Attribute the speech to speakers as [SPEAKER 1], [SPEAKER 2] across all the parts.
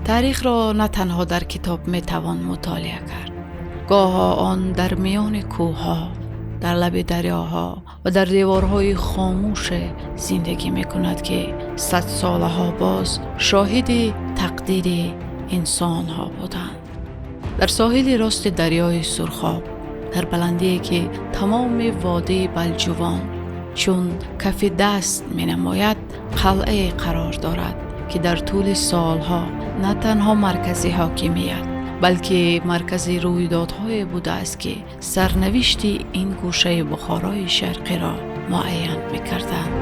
[SPEAKER 1] Таърихро на танҳо дар китоб метавон мутолиа кард. Гоҳо он дар миёни кӯҳҳо, дар лаби дарёҳо ва дар деворҳои хомӯше зиндагӣ мекунад, ки садсолаҳо боз шоҳиди тақдири инсонҳо буданд. Дар соҳили рости дарёи Сурхоб, дар баландие ки тамоми водии Балҷувон чун кафи даст менамояд, қалъае қарор дорад, ки дар тӯли солҳо на танҳо маркази ҳокимият, балки маркази рӯйдодҳое будааст, ки сарнавишти ин гӯшаи Бухорои Шарқиро муайян мекарданд.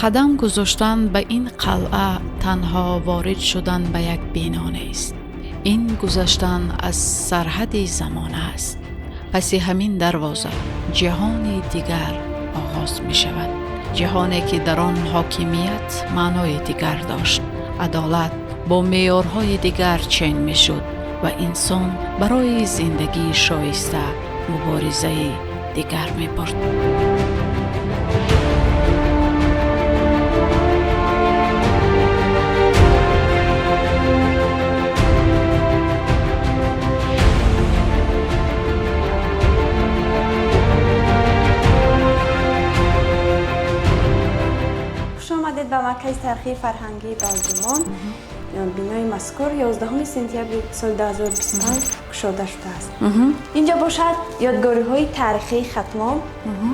[SPEAKER 1] Қадам гузоштан ба ин қалъа танҳо ворид шудан ба як бино нест. Ин гузаштан аз сарҳади замона аст. Паси ҳамин дарвоза ҷаҳони дигар оғоз мешавад. Ҷаҳоне, ки дар он ҳокимият маънои дигар дошт, адолат бо меъёрҳои дигар чен мешуд ва инсон барои зиндагии шоиста муборизаи дигар мебурд.
[SPEAKER 2] Ба маркази таърихии фарҳангии Балҷувон. Бинои мазкур 11 сентябри соли 2025 кушода шудааст. Инҷо бошад ёдгориҳои таърихии Хатлон.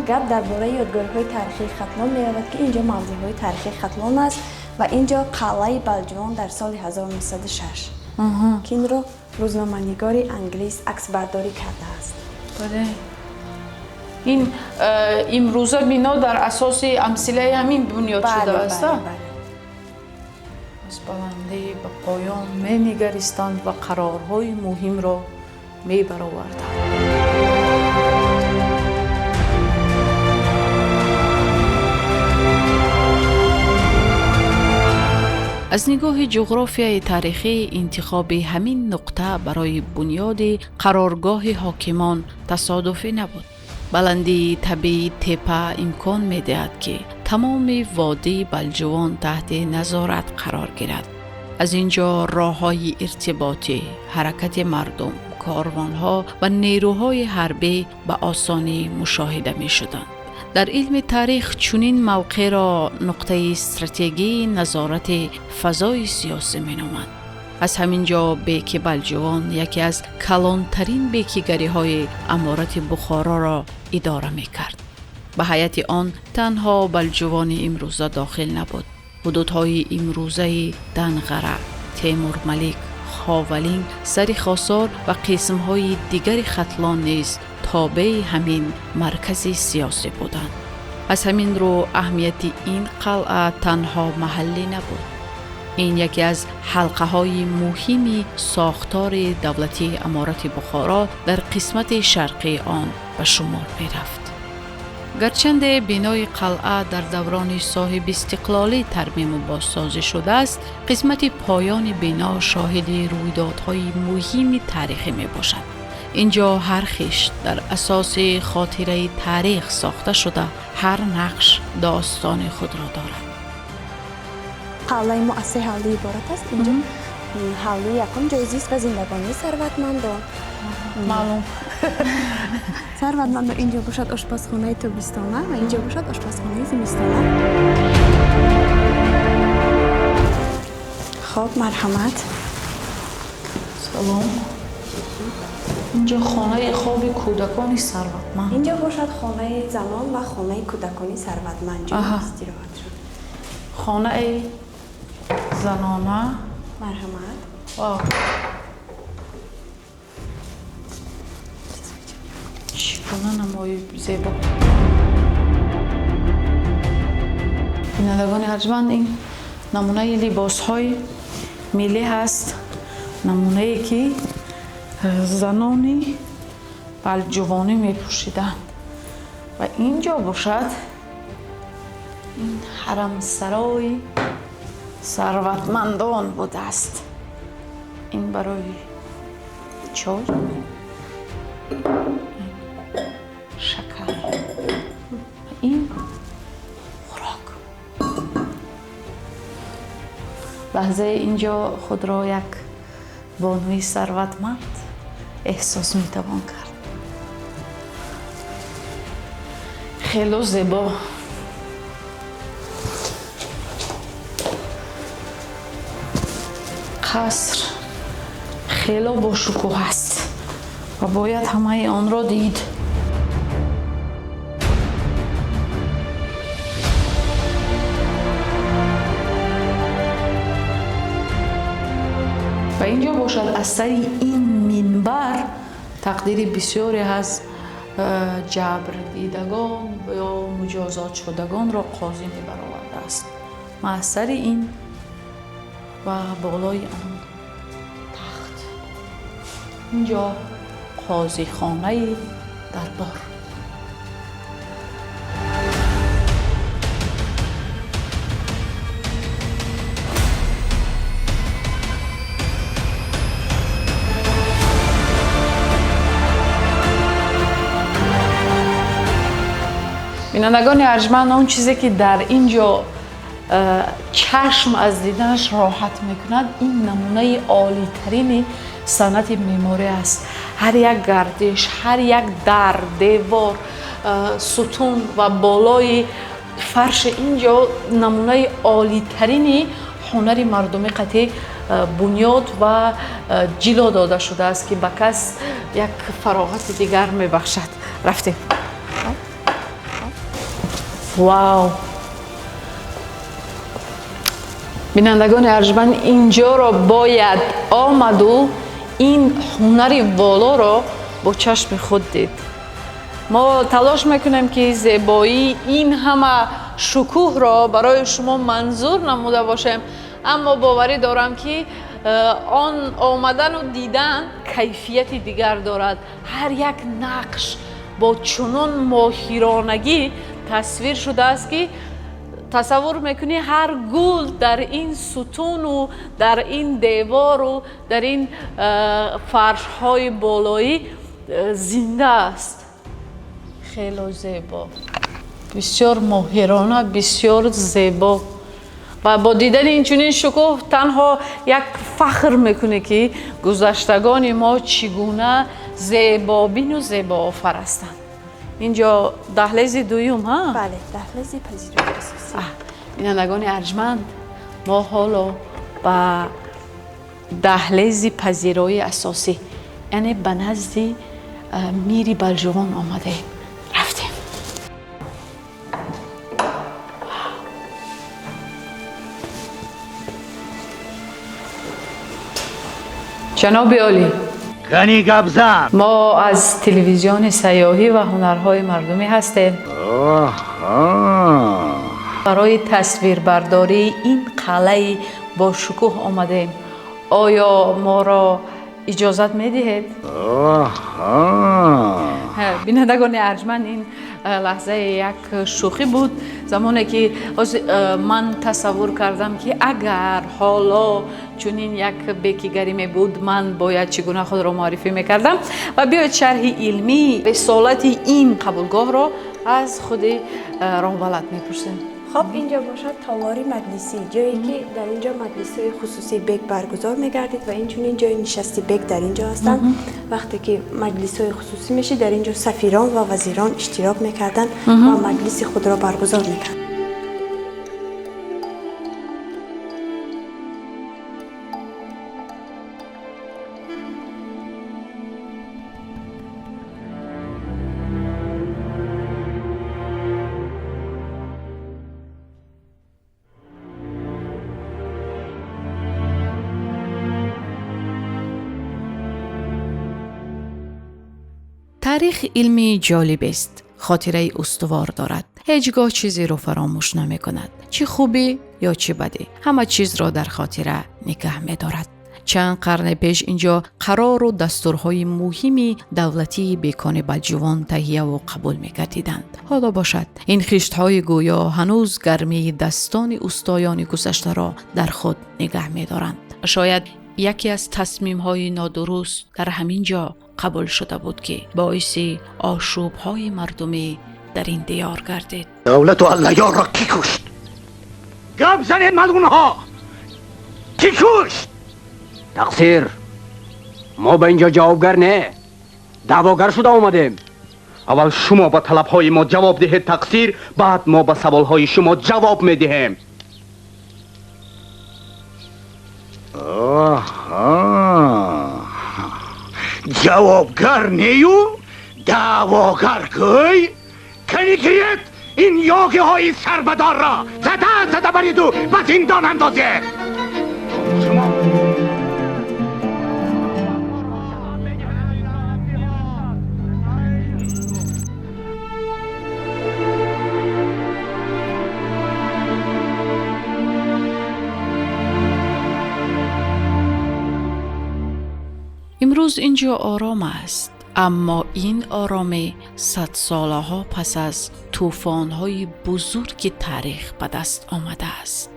[SPEAKER 2] Гап дар бораи ёдгориҳои таърихии Хатлон меравад, ки инҷо мавзеъҳои таърихии Хатлон аст ва инҷо қалъаи Балҷувон дар соли 1906, ки инро рӯзноманигори англис аксбардорӣ кардааст.
[SPEAKER 1] Бале. Ин имрӯза бино дар асоси амсилаи ҳамин бунёд шудааст. Аз баландӣ ба поён менигаристанд ва қарорҳои муҳимро мебароварданд. Аз нигоҳи ҷуғрофияи таърихӣ интихоби ҳамин нуқта барои бунёди қароргоҳи ҳокимон тасодуфӣ набуд. Баландии табиии тепа имкон медиҳад, ки тамоми водии Балҷувон таҳти назорат қарор гирад. Аз ин ҷо роҳҳои иртиботӣ, ҳаракати мардум, корвонҳо ва нерӯҳои ҳарбӣ ба осонӣ мушоҳида мешуданд. Дар илми таърих чунин мавқеъро нуқтаи стратегии назорати фазои сиёсӣ меноманд. Аз ҳамин ҷо беки Балҷувон яке аз калонтарин бекигариҳои аморати Бухороро идора мекард. Ба ҳайати он танҳо Балҷувони имрӯза дохил набуд. Ҳудудҳои имрӯзаи Данғара, Темурмалик, Ховалинг, Сари Хосор ва қисмҳои дигари Хатлон низ тобеи ҳамин маркази сиёсӣ буданд. Аз ҳамин рӯ аҳамияти ин қалъа танҳо маҳаллӣ набуд. Ин яке аз ҳалқаҳои муҳими сохтори давлатии аморати Бухоро дар қисмати шарқии он ба шумор мерафт. Гарчанде бинои қалъа дар даврони соҳибистиқлолӣ тармиму бозсозӣ шудааст, қисмати поёни бино шоҳиди рӯйдодҳои муҳими таърихӣ мебошад. Инҷо ҳар хишт дар асоси хотираи таърих сохта шуда, ҳар нақш достони худро дорад.
[SPEAKER 2] Қалъаи мо аз се ҳавлӣ иборат аст. Инҷо ҳавлии якум ҷои зист ва зиндагонии сарватмандон.
[SPEAKER 1] Маълум.
[SPEAKER 2] Сарватмандон. Инҷо бошад ошпазхонаи тобистона ва инҷо бошад ошпазхонаи зимистона. Хоб, марҳамат.
[SPEAKER 1] Салом. Инҷо хонаи хоби кӯдакони сарватманд.
[SPEAKER 2] Инҷо бошад хонаи занон ва хонаи кӯдакони сарватманд ҷои истироҳатшон.
[SPEAKER 1] Хонаи занона.
[SPEAKER 2] Марҳамат.
[SPEAKER 1] Чӣ гуна намои зебо. Бинандагони арҷманд, ин намунаи либосҳои миллӣ ҳаст. Намунае ки занони балҷувонӣ мепӯшиданд. Ва ин ҷо бошад ин ҳарамсарои сарватмандон будааст. Ин барои чой, шакар, ин хӯрок. Лаҳзаи ин ҷо худро як бонуи сарватманд эҳсос метавон кард. Хело зебо. Қаср хело бошукӯҳ аст ва бояд ҳамаи онро дид. Ва ин ҷо бошад аз сари ин минбар тақдири бисёре аз ҷабрдидагон ё муҷозотшудагонро қозӣ мебаровардааст. Ма аз сари ин ва болои он тахт. Ин ҷо қозихонаи дарбор. Бинандагони арҷманд, он чизе ки дар ин ҷо чашм аз диданаш роҳат мекунад, ин намунаи олитарини санъати меъморӣ аст. Ҳар як гардиш, ҳар як дар, девор, сутун ва болои фарши ин ҷо намунаи олитарини ҳунари мардумӣ қатъи бунёд ва ҷило дода шудааст, ки ба кас як фароғати дигар мебахшад. Рафтем. Вау! Бинандагони арҷманд, инҷоро бояд омаду ин ҳунари волоро бо чашми худ дид. Мо талош мекунем, ки зебоии ин ҳама шукӯҳро барои шумо манзур намуда бошем, аммо боварӣ дорам, ки он омадану дидан кайфияти дигар дорад. Ҳар як нақш бо чунон моҳиронагӣ тасвир шудааст, ки тасаввур мекунӣ ҳар гул дар ин сутуну дар ин девору дар ин фаршҳои болоӣ зинда аст. Хело зебо, бисёр моҳирона, бисёр зебо. Ва бо дидани ин чунин шукӯҳ танҳо як фахр мекунӣ, ки гузаштагони мо чӣ гуна зебобину зебоофар ҳастанд. Инҷо даҳлези дуюм, ҳа?
[SPEAKER 2] Бале, даҳлези пазироии асосӣ.
[SPEAKER 1] Бинандагони арҷманд, мо ҳоло ба даҳлези пазироии асосӣ, яъне ба назди мири Балҷувон омадаем. Рафтем. Ҷаноби олӣ,
[SPEAKER 3] Ғани гапзан.
[SPEAKER 1] Мо аз телевизиони сайёҳӣ ва ҳунарҳои мардумӣ ҳастем. Барои тасвирбардории ин қалъаи бошукӯҳ омадем. Оё моро иҷозат медиҳед? Бинандагони арҷманд, ин лаҳзаи як шӯхӣ буд, замоне ки ман тасаввур кардам, ки агар ҳоло чунин як бекигарӣ мебуд, ман бояд чӣ гуна худро муаррифӣ мекардам. Ва биёед шарҳи илмии рисолати ин қабулгоҳро аз худи роҳбалад мепурсем.
[SPEAKER 2] Хоб, инҷо бошад толори маҷлисӣ, ҷое ки дар инҷо маҷлисҳои хусусии бек баргузор мегардид ва инчунин ҷои нишасти бек дар инҷо ҳастанд. Вақте ки маҷлисҳои хусусӣ мешид, дар инҷо сафирон ва вазирон иштирок мекарданд ва маҷлиси худро баргузор мекарданд.
[SPEAKER 1] Таърих илми ҷолибест, хотираи устувор дорад, ҳеҷ гоҳ чизеро фаромӯш намекунад, чӣ хубӣ ё чӣ бадӣ, ҳама чизро дар хотира нигаҳ медорад. Чанд қарне пеш инҷо қарору дастурҳои муҳими давлатии бекони Балҷувон таҳияву қабул мегардиданд. Ҳоло бошад, ин хиштҳои гӯё ҳанӯз гармии дастони устоёни гузаштаро дар худ нигаҳ медоранд. Шояд яке аз тасмимҳои нодуруст дар ҳамин ҷо қабул шуда буд, ки боиси ошӯбҳои мардумӣ дар ин диёр гардид.
[SPEAKER 3] Давлату Аллаёрро кӣ кушт? Гап занед, малғунҳо! Кӣ кушт?
[SPEAKER 4] Тақсир, мо ба инҷо ҷавобгар не, даъвогар шуда омадем.
[SPEAKER 3] Аввал шумо ба талабҳои мо ҷавоб диҳед, тақсир, баъд мо ба саволҳои шумо ҷавоб медиҳем. Ҷавобгар нею даъвогар гӯй? Кани гиред ин ёгиҳои сарбадорро, зада зада бариду ба зиндон андозед. Шумо
[SPEAKER 1] Имрӯз ин ҷо ором аст, аммо ин оромӣ садсолаҳо пас аз тӯфонҳои бузурги таърих ба даст омадааст.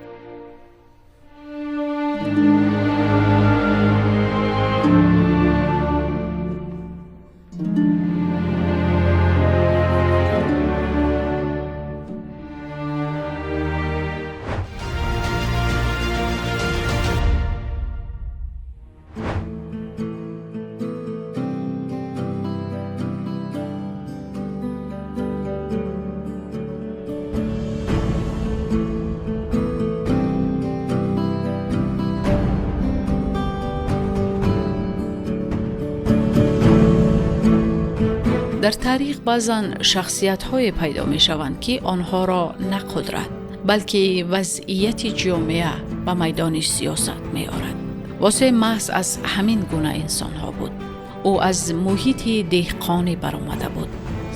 [SPEAKER 1] Дар таърих баъзан шахсиятҳое пайдо мешаванд, ки онҳоро на қудрат, балки вазъияти ҷомеа ба майдони сиёсат меорад. Восеъ маҳз аз ҳамин гуна инсонҳо буд. Ӯ аз муҳити деҳқонӣ баромада буд.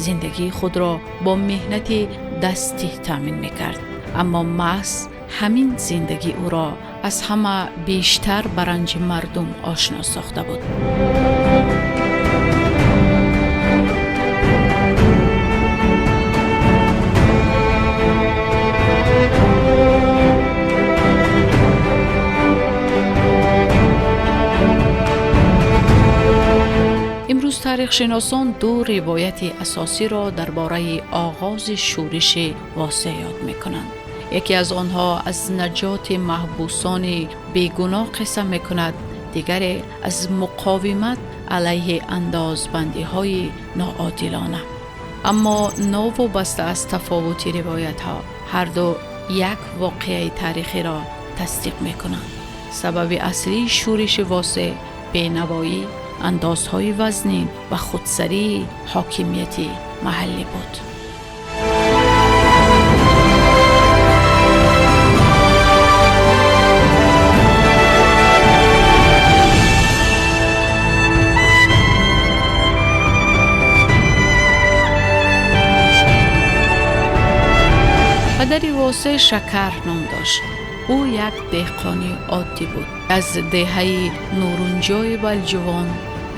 [SPEAKER 1] Зиндагии худро бо меҳнати дастӣ таъмин мекард, аммо маҳз ҳамин зиндагӣ ӯро аз ҳама бештар ба ранҷи мардум ошно сохта буд. Имрӯз таърихшиносон ду ривояти асосиро дар бораи оғози шӯриши Восеъ ёд мекунанд. Яке аз онҳо аз наҷоти маҳбусони бегуноҳ қисса мекунад, дигаре аз муқовимат алайҳи андозбандиҳои ноодилона. Аммо новобаста аз тафовути ривоятҳо, ҳарду як воқеаи таърихиро тасдиқ мекунанд. Сабаби аслии шӯриши Восеъ бенавоӣ, андозҳои вазнин ва худсарии ҳокимияти маҳаллӣ буд. Падари Восеъ Шакар ном дошт. Ӯ як деҳқони оддӣ буд. Аз деҳаи Нурунҷои Балҷувон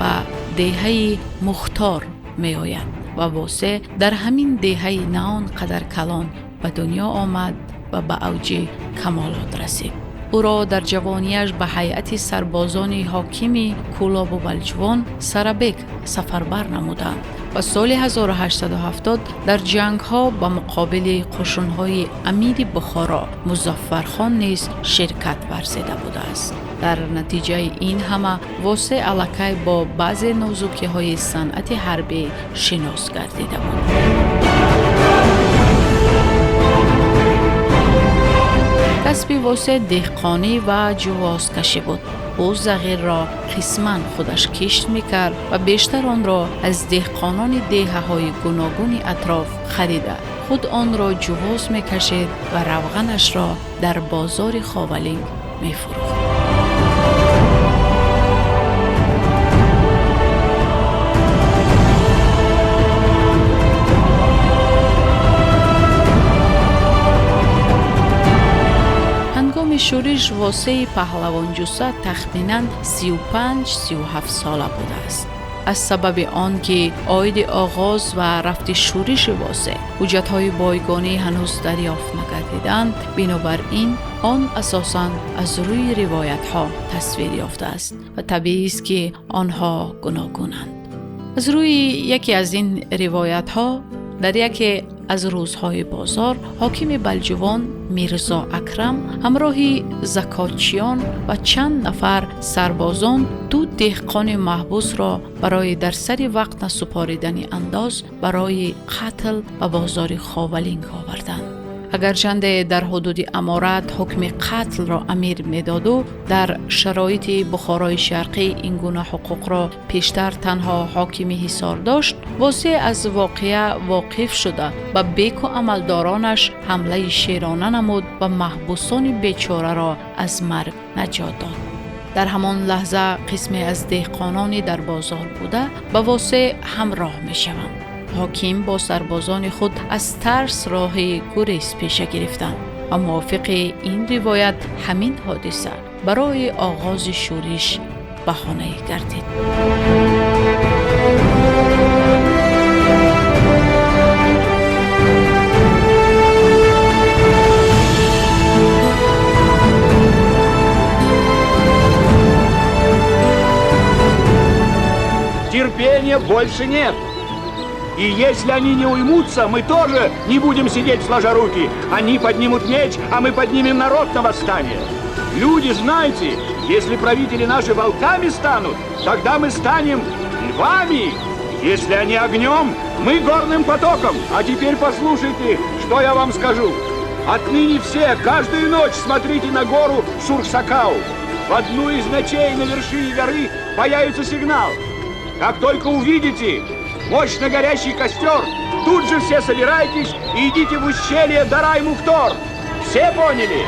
[SPEAKER 1] ба деҳаи Мухтор меояд ва Восеъ дар ҳамин деҳаи на он қадар калон ба дунё омад ва ба авҷи камолот расид. Ӯро дар ҷавонияш ба ҳайати сарбозони ҳокими Кӯлобу Балҷувон Сарабек сафарбар намуданд ва соли 1870 дар ҷангҳо ба муқобили қушунҳои амири Бухоро Музаффархон низ ширкат варзида будааст. Дар натиҷаи ин ҳама Восеъ аллакай бо баъзе нозукиҳои санъати ҳарбӣ шинос гардида буд. Касби Восеъ деҳқонӣ ва ҷувозкашӣ буд. Ӯ зағирро қисман худаш кишт мекард ва бештар онро аз деҳқонони деҳаҳои гуногуни атроф харида, худ онро ҷувоз мекашид ва равғанашро дар бозори Ховалинг мефурӯхт. Ҳангоми Шӯриш Восеи паҳлавонҷусса тахминан 35-37 сола будааст. Аз сабаби он ки оиди оғоз ва рафти шӯриши Восе ҳуҷҷатҳои бойгонӣ ҳанӯз дарёфт нагардиданд, бинобар ин он асосан аз рӯи ривоятҳо тасвир ёфтааст ва табиист, ки онҳо гуногунанд. Аз рӯи яке аз ин ривоятҳо, дар яке аз рӯзҳои бозор ҳокими Балҷувон Мирзо Акрам ҳамроҳи закотчиён ва чанд нафар сарбозон ду деҳқони маҳбусро барои дар сари вақт насупоридани андоз барои қатл ба бозори Ховалинг оварданд. Агарчанде дар ҳудуди аморат ҳукми қатлро амир медоду, дар шароити Бухорои Шарқӣ ин гуна ҳуқуқро пештар танҳо ҳокими Ҳисор дошт, Восе аз воқеа воқиф шуда ба беку амалдоронаш ҳамлаи шерона намуд ва маҳбусони бечораро аз марг наҷот дод. Дар ҳамон лаҳза қисме аз деҳқонони дар бозор буда ба Восе ҳамроҳ мешаванд. Ҳоким бо сарбозони худ аз тарс роҳи гурез пеша гирифтанд ва мувофиқи ин ривоят ҳамин ҳодиса барои оғози шӯриш баҳонае гардид.
[SPEAKER 3] Терпения больше нет. И если они не уймутся, мы тоже не будем сидеть сложа руки. Они поднимут меч, а мы поднимем народ на восстание. Люди, знаете, если правители наши волками станут, тогда мы станем львами. Если они огнем, мы горным потоком. А теперь послушайте, что я вам скажу. Отныне все, каждую ночь смотрите на гору Сурхсакау. В одну из ночей на вершине горы появится сигнал. Как только увидите мощно горящий костер, тут же все собирайтесь и идите в ущелье Дарай-Мухтор. Все поняли?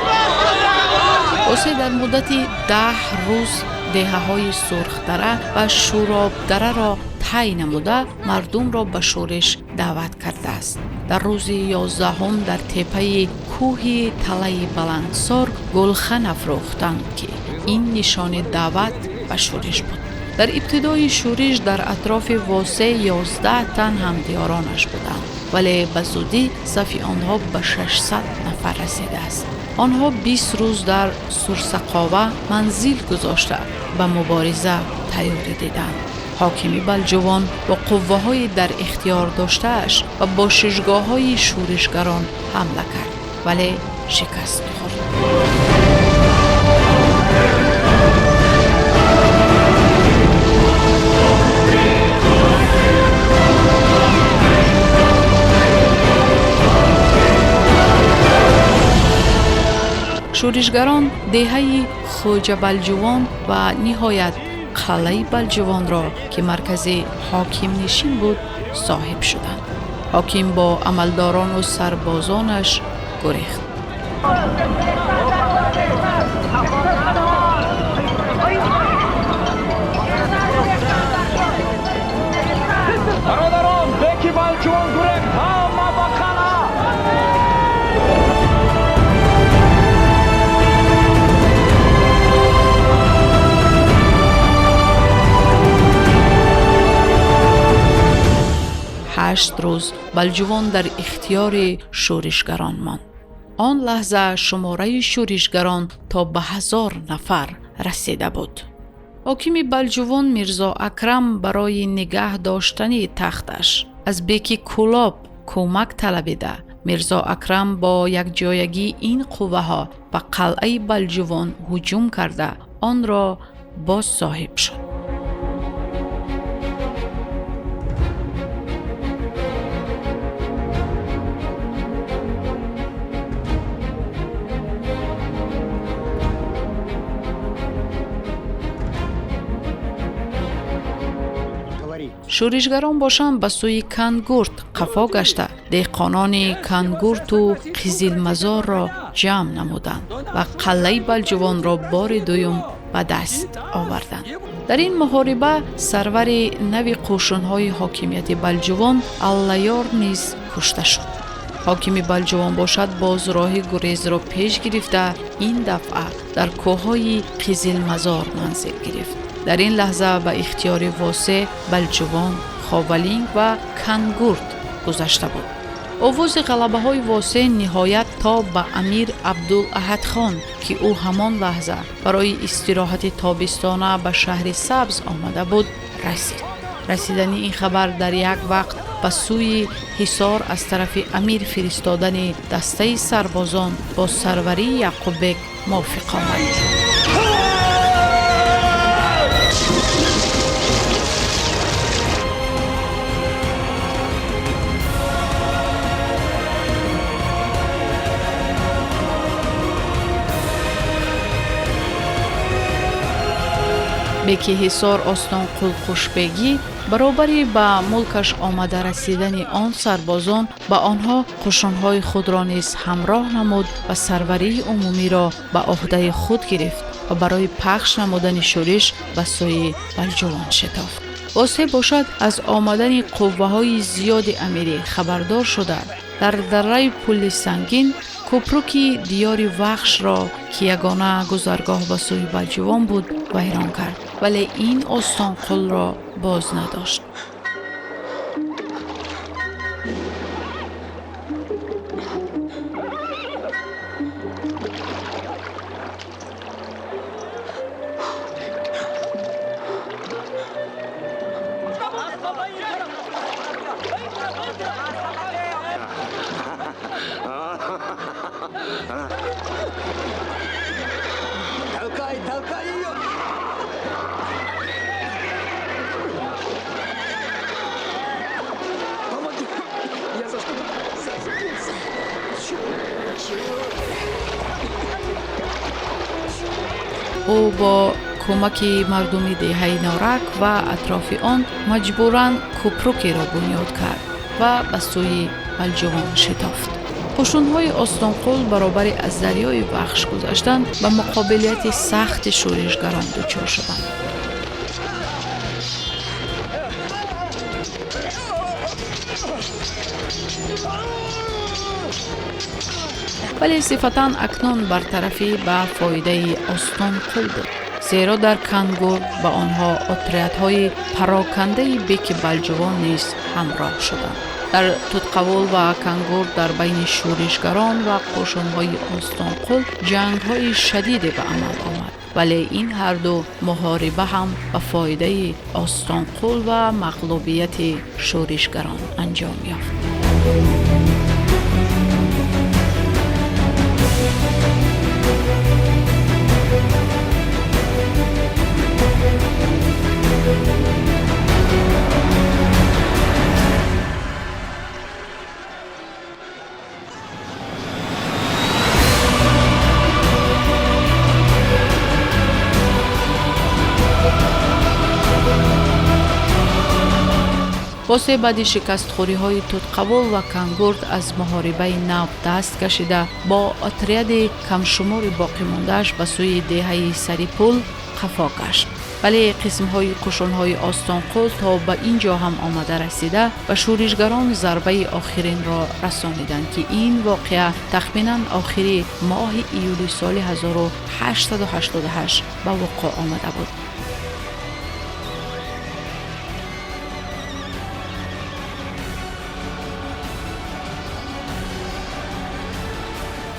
[SPEAKER 1] Восе дар муддати 10 рӯз деҳаҳои Сурхдара ва Шӯробдараро тай намуда мардумро ба шӯриш даъват кардааст. Дар рӯзи 11 дар теппаи кӯҳи Талаи Баландсор гулхан афрӯхтанд, ки ин нишони даъват ба шӯриш буд. Дар ибтидои шӯриш дар атрофи Восе 11 тан ҳамдиёронаш буданд, вале ба зудӣ сафи онҳо ба 600 нафар расидааст. Онҳо 20 рӯз дар Сурсақова манзил гузошта ба мубориза тайёрӣ диданд. Ҳокими Балҷувон бо қувваҳои дар ихтиёр доштааш ва бошишгоҳҳои шӯришгарон ҳамла кард, вале шикаст хӯрд. Шӯришгарон деҳаи Хоҷабалҷувон ва ниҳоят қалъаи Балҷувонро, ки маркази ҳокимнишин буд, соҳиб шуданд. Ҳоким бо амалдорону сарбозонаш гурехт.
[SPEAKER 3] Бародарон, беки Балҷувон гурехт, ҳама ба қалъа!
[SPEAKER 1] 8 рӯз Балҷувон дар ихтиёри шӯришгарон монд. Он лаҳза шумораи шӯришгарон то ба 1000 нафар расида буд. Ҳокими Балҷувон Мирзо Акрам барои нигаҳ доштани тахташ аз беки Кӯлоб кӯмак талабида, Мирзо Акрам бо якҷоягии ин қувваҳо ба қалъаи Балҷувон ҳуҷум карда онро боз соҳиб шуд. Шӯришгарон бошанд ба сӯи Кангурт қафо гашта, деҳқонони Кангурту Қизилмазорро ҷамъ намуданд ва қалъаи Балҷувонро бори дуюм ба даст оварданд. Дар ин муҳориба сарвари нави қӯшунҳои ҳокимияти Балҷувон Аллаёр низ кушта шуд. Ҳокими Балҷувон бошад, боз роҳи гурезро пеш гирифта, ин дафъа дар кӯҳҳои Қизилмазор манзил гирифт. Дар ин лаҳза ба ихтиёри Восеъ Балҷувон, Ховалинг ва Кангурд гузашта буд. Овози ғалабаҳои Восеъ ниҳоят то ба амир Абдулаҳадхон, ки ӯ ҳамон лаҳза барои истироҳати тобистона ба шаҳри Сабз омада буд, расид. Расидани ин хабар дар як вақт ба сӯи Ҳисор аз тарафи амир фиристодани дастаи сарбозон бо сарварии Яъқуббек мувофиқ омад. Беки Ҳисор Остонқул Қушбегӣ баробари ба мулкаш омада расидани он сарбозон ба онҳо қушунҳои худро низ ҳамроҳ намуд ва сарварии умумиро ба ӯҳдаи худ гирифт ва барои пахш намудани шӯриш ба сӯи Балҷувон шитофт. Восеъ бошад, аз омадани қувваҳои зиёди амирӣ хабардор шуда, дар дарраи Пули Сангин кӯпруки диёри Вахшро, ки ягона гузаргоҳ ба сӯи Балҷувон буд, вайрон кард, вале ин Остонқулро боз надошт. Ӯ бо кӯмаки мардуми деҳаи Норак ва атрофи он маҷбуран кӯпрукеро бунёд кард ва ба сӯи Балҷувон шитофт. Қушунҳои Остонқул баробари аз дарёи Вахш гузаштан ба муқобилияти сахти шӯришгарон дучор шуданд. Вале сифатан акнун бартарафӣ ба фоидаи Остонқул буд, зеро дар Кангур ба онҳо отрядҳои парокандаи беки Балҷувон низ ҳамроҳ шуданд. Дар Тутқавул ва Кангур дар байни шӯришгарон ва қушунҳои Остонқул ҷангҳои шадиде ба амал омад, вале ин ҳарду муҳориба ҳам ба фоидаи Остонқул ва мағлубияти шӯришгарон анҷом ёфт. Восеъ баъди шикастхӯриҳои Тутқавул ва Кангурд аз муҳорибаи нав даст кашида, бо отряди камшумори боқимондааш ба сӯи деҳаи Сарипул қафо гашт. Вале қисмҳои қушунҳои Остонқул то ба ин ҷо ҳам омада расида, ба шӯришгарон зарбаи охиринро расониданд, ки ин воқеа тахминан охири моҳи июли соли 1888 ба вуқӯъ омада буд.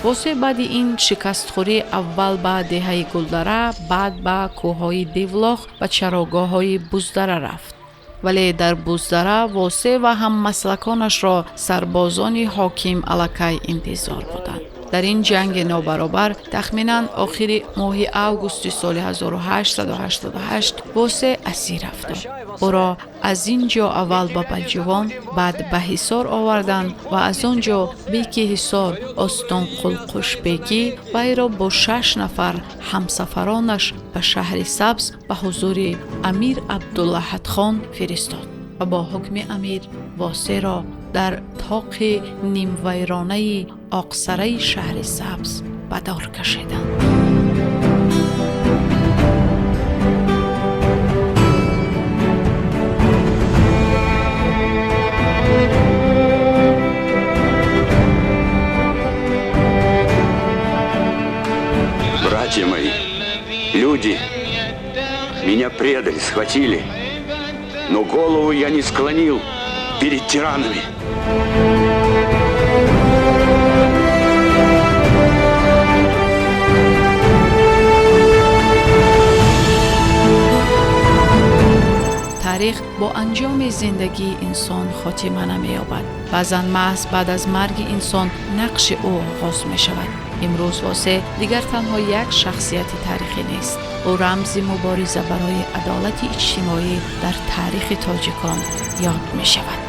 [SPEAKER 1] Восеъ баъди ин шикастхӯрӣ аввал ба деҳаи Гулдара, баъд ба кӯҳҳои Девлоғ ва чарогоҳҳои Буздара рафт. Вале дар Буздара Восеъ ва ҳаммаслаконашро сарбозони ҳоким аллакай интизор буданд. Дар ин ҷанги нобаробар тахминан охири моҳи августи соли 1888 Восеъ асир афтод. Ӯро аз ин ҷо аввал ба Балҷувон, баъд ба Ҳисор оварданд ва аз он ҷо беки Ҳисор Остонқул Қушбегӣ вайро бо 6 нафар ҳамсафаронаш ба шаҳри Сабз ба ҳузури амир Абдулаҳадхон фиристод ва бо ҳукми амир Восеъро дар тоқи нимвайронаи Оқсараи шаҳри Сабз ба дор кашиданд.
[SPEAKER 3] Люди меня предали, схватили, но голову я не склонил перед тиранами.
[SPEAKER 1] Таърих бо анҷоми зиндагии инсон хотима намеёбад. Баъзан маҳз баъд аз марги инсон нақши ӯ оғоз мешавад. Имрӯз Восеъ дигар танҳо як шахсияти таърихӣ нест. Ӯ рамзи мубориза барои адолати иҷтимоӣ дар таърихи тоҷикон ёд мешавад.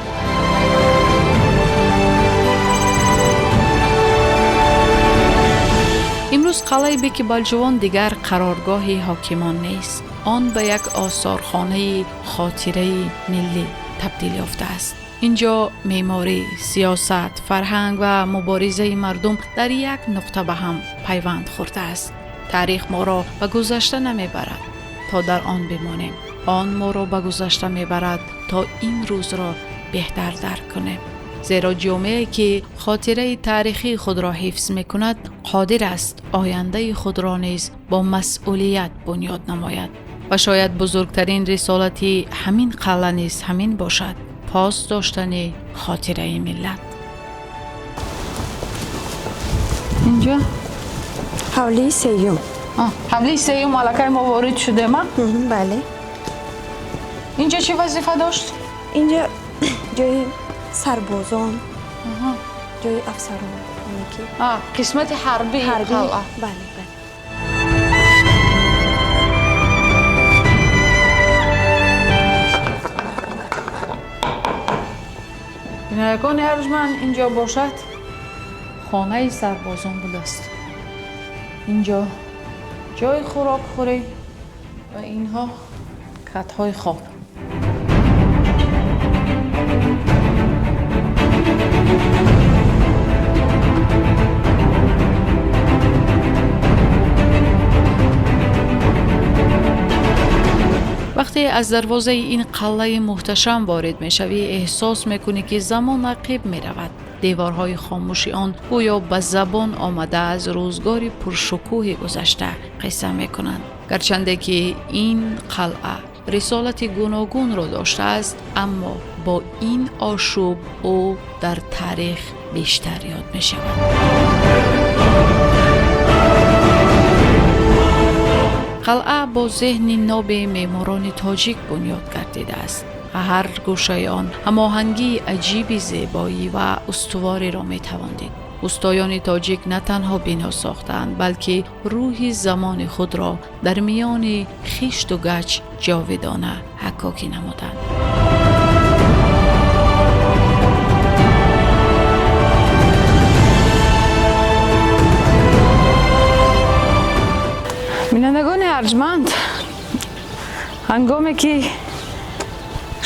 [SPEAKER 1] Имрӯз қалъаи Беки Балҷувон дигар қароргоҳи ҳокимон нест. Он ба як осорхонаи хотираи миллӣ табдил ёфтааст. Инҷо меъморӣ, сиёсат, фарҳанг ва муборизаи мардум дар як нуқта ба ҳам пайванд хӯрдааст. Таърих моро ба гузашта намебарад, то дар он бимонем. Он моро ба гузашта мебарад, то имрӯзро беҳтар дарк кунем. Зеро ҷомеае ки хотираи таърихии худро ҳифз мекунад, қодир аст ояндаи худро низ бо масъулият бунёд намояд. Ва шояд бузургтарин рисолати ҳамин қалъа низ ҳамин бошад: пос доштани хотираи миллат. Инҷо
[SPEAKER 2] ҳавлии сеюм.
[SPEAKER 1] Ҳавлии сеюм аллакай мо ворид шудем, а?
[SPEAKER 2] Бале.
[SPEAKER 1] Инҷо чӣ вазифа дошт?
[SPEAKER 2] Инҷо ҷои сарбозон, ҷои афсарон.
[SPEAKER 1] Қисмати ҳарбии қалъа.
[SPEAKER 2] Бале, бале.
[SPEAKER 1] Бинандагони арҷманд, инҷо бошад хонаи сарбозон будааст. Инҷо ҷои хӯрокхӯрӣ ва инҳо катҳои хоб. Вақте аз дарвозаи ин қалъаи муҳташам ворид мешавӣ, эҳсос мекунӣ, ки замон ақиб меравад. Деворҳои хомӯши он гӯё ба забон омада аз рӯзгори пуршукӯҳи гузашта қисса мекунанд. Гарчанде ки ин қалъа рисолати гуногунро доштааст, аммо бо ин ошӯб ӯ дар таърих бештар ёд мешавад. Қалъа бо зеҳни ноби меъморони тоҷик бунёд гардидааст ва ҳар гӯшаи он ҳамоҳангии аҷиби зебоӣ ва устувориро метавон дид. Устоёни тоҷик на танҳо бино сохтаанд, балки рӯҳи замони худро дар миёни хишту гач ҷовидона ҳаккокӣ намуданд. Бинандагони арҷманд, ҳангоме ки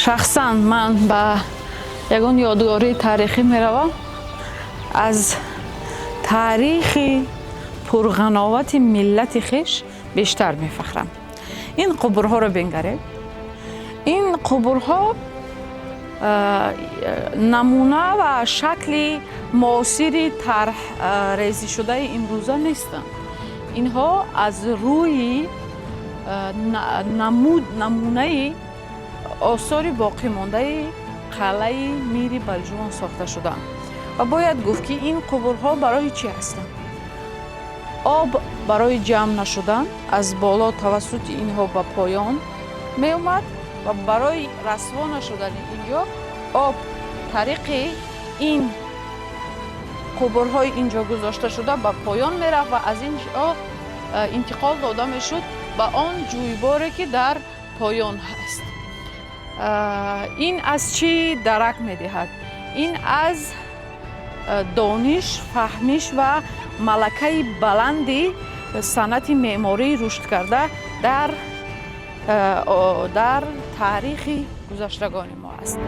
[SPEAKER 1] шахсан ман ба ягон ёдгории таърихӣ меравам, аз таърихи пурғановати миллати хеш бештар мефахрам. Ин қубурҳоро бингаред. Ин қубурҳо намуна ва шакли муосири тарҳрезишудаи имрӯза нестанд. Инҳо аз рӯи намунаи осори боқимондаи қалъаи Мири Балҷувон сохта шудаанд. Ва бояд гуфт, ки ин қубурҳо барои чӣ ҳастанд? Об барои ҷамъ нашудан аз боло тавассути инҳо ба поён меомад ва барои расво нашудани инҷо об тариқи ин қубурҳои инҷо гузошта шуда ба поён мерафт ва аз ин ҷо интиқол дода мешуд ба он ҷӯйборе, ки дар поён ҳаст. Ин аз чӣ дарак медиҳад? Ин аз дониш, фаҳмиш ва малакаи баланди санъати меъмории рушд карда дар таърихи гузаштагони мо аст.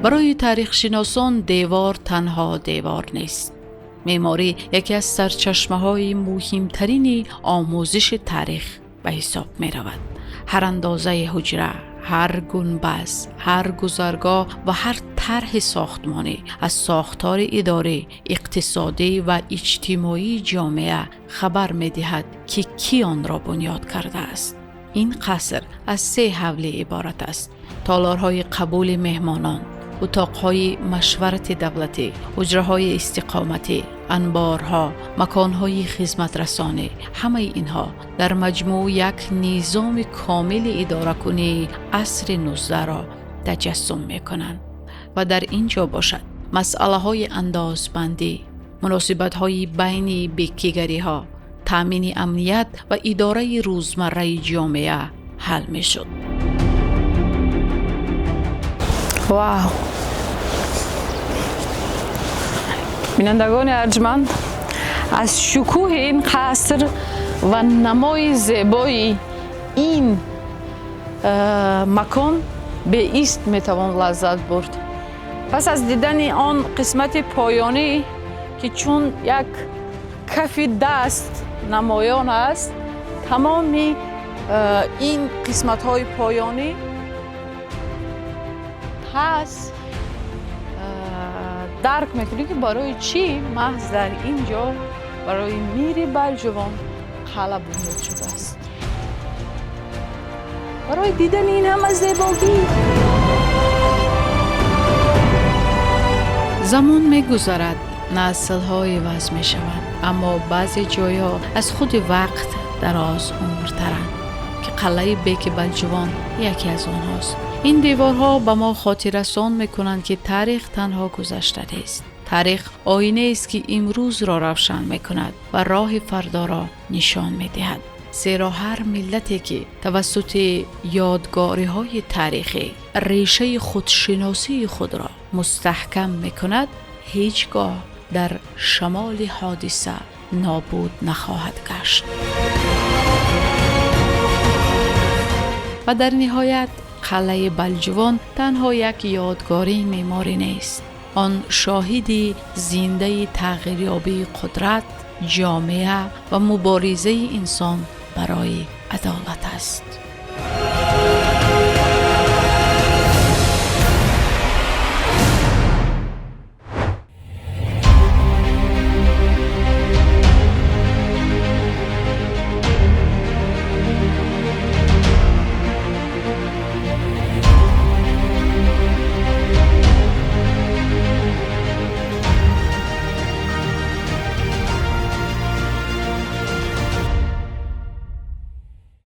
[SPEAKER 1] Барои таърихшиносон девор танҳо девор нест. Меъморӣ яке аз сарчашмаҳои муҳимтарини омӯзиши таърих ба ҳисоб меравад. Ҳар андозаи ҳуҷра, Ҳар гунбаз, ҳар гузаргоҳ ва ҳар тарҳи сохтмонӣ аз сохтори идорӣ, иқтисодӣ ва иҷтимоии ҷомеа хабар медиҳад, ки кӣ онро бунёд кардааст. Ин қаср аз се ҳавлӣ иборат аст: толорҳои қабули меҳмонон, утоқҳои машварати давлатӣ, ҳуҷраҳои истиқоматӣ, анборҳо, маконҳои хизматрасонӣ. Ҳамаи инҳо дар маҷмӯъ як низоми комили идоракунии асри 19-ро таҷассум мекунанд. Ва дар ин ҷо бошад масъалаҳои андозбандӣ, муносибатҳои байни бекигариҳо, таъмини амният ва идораи рӯзмарраи ҷомеа ҳал мешуд.
[SPEAKER 5] Вау! Бинандагони арҷманд, аз шукӯҳи ин қаср ва намои зебои ин макон беист метавон лаззат бурд. Пас аз дидани он қисмати поёнӣ, ки чун як кафи даст намоён аст, тамоми ин қисматҳои поёнӣ, пас дарк мекунӣ, ки барои чӣ маҳз дар ин ҷо барои мири Балҷувон қалъа бунёд шудааст, барои дидани ин ҳама зебогӣ.
[SPEAKER 1] Замон мегузарад, наслҳо иваз мешаванд, аммо баъзе ҷойҳо аз худи вақт дароз умртаранд, ки қалъаи Беки Балҷувон яке аз онҳост. Ин деворҳо ба мо хотиррасон мекунанд, ки таърих танҳо гузашта нест. Таърих оинаест, ки имрӯзро равшан мекунад ва роҳи фардоро нишон медиҳад. Зеро ҳар миллате, ки тавассути ёдгориҳои таърихӣ решаи худшиносии худро мустаҳкам мекунад, ҳеҷ гоҳ дар шамоли ҳодиса нобуд нахоҳад гашт. Ва дар ниҳоят қалъаи Балҷувон танҳо як ёдгории меъморӣ нест. Он шоҳиди зиндаи тағйирёбии қудрат, ҷомеа ва муборизаи инсон барои адолат аст.